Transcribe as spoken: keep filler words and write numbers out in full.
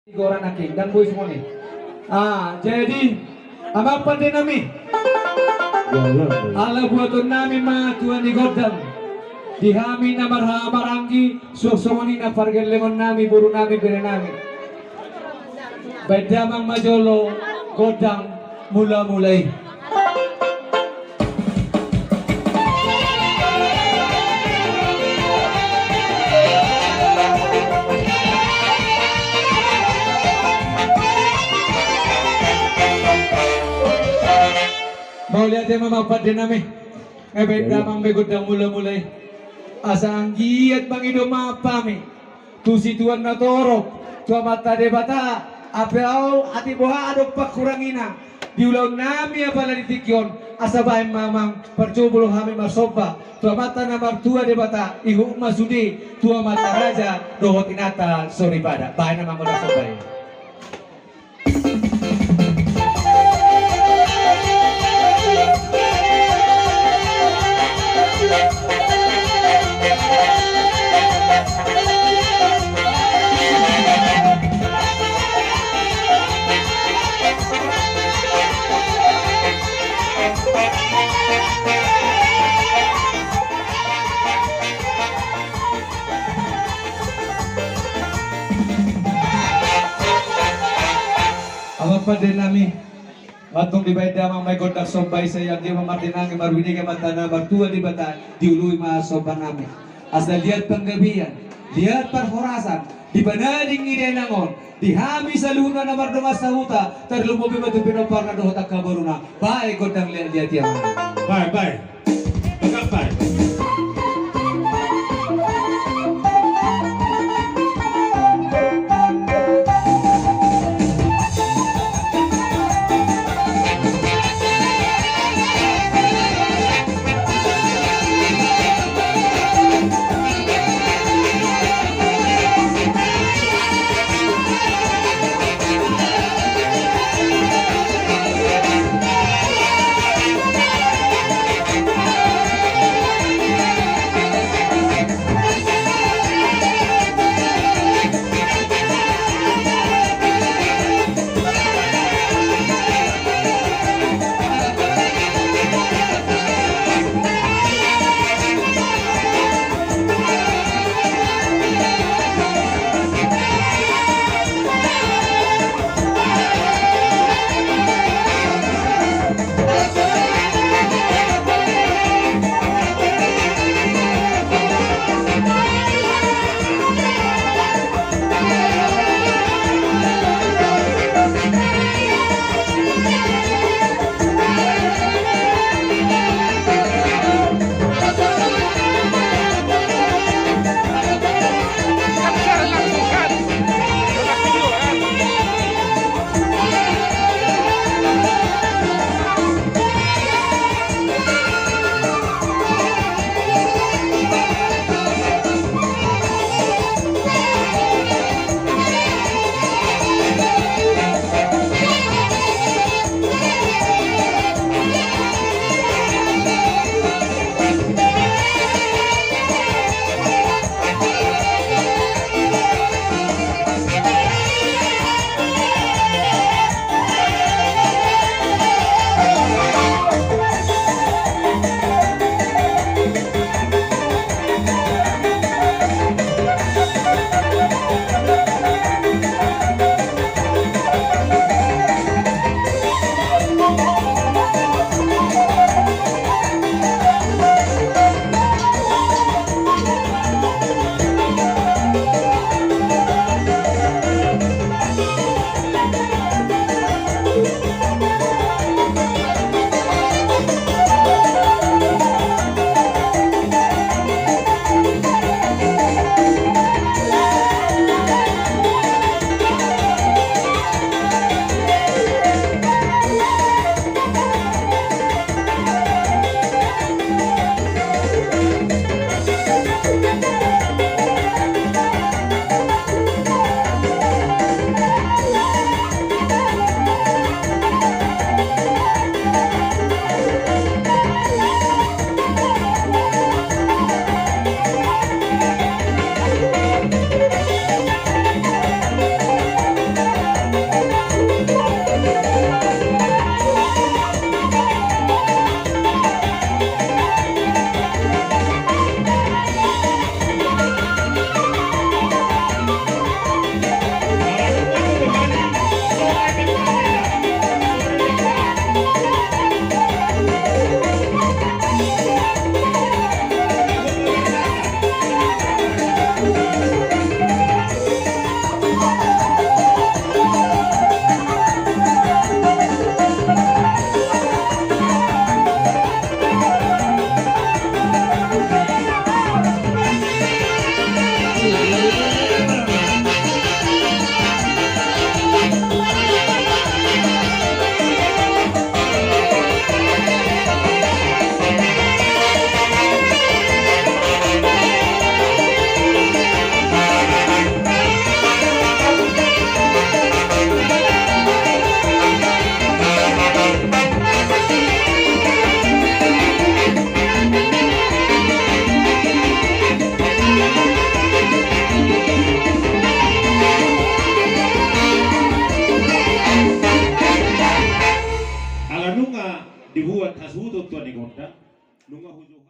Goran aki, ndang boi songon i. Ah, jadi, amang pande nami. Ala buaton nami ma tua ni gondang. Di hami na marhaha maranggi, suang songon i na pargellengon nami, boru nami, bere nami. Baen damang ma jolo gondang mula-mula i. Mauliate ma amang pande nami. Nga baen damang be gondang mula-mula i. Asa anggiat mangido maaf hami tu situan na torop, tu Amanta Debata, ape au ate boha adong pangkurangina di ulaon nami apala di tingki on, asa baen ma amang parjolo hami marsomba tu Amanta na martua Debata, ihut ma sude tu amanta raja dohot inanta soripada. Baen amang gondang somba i. Amang pande nami, mantong dibaen damang ma i gondang somba i, sai anggiat ma martinangi marbinege amanta na martua Debata, diului ma somba nami. Asa liat panggabean, liat parhorasan di panading ni dainang on, di hami saluhutna na mardongan sahuta, tarlumobi ma tu pinomparna dohot angka boruna. Baen gondang liat-liat i amang. Baen, baen. Baen, baen. Dibuat hasuhuton tu anak gondang, nunga hujou.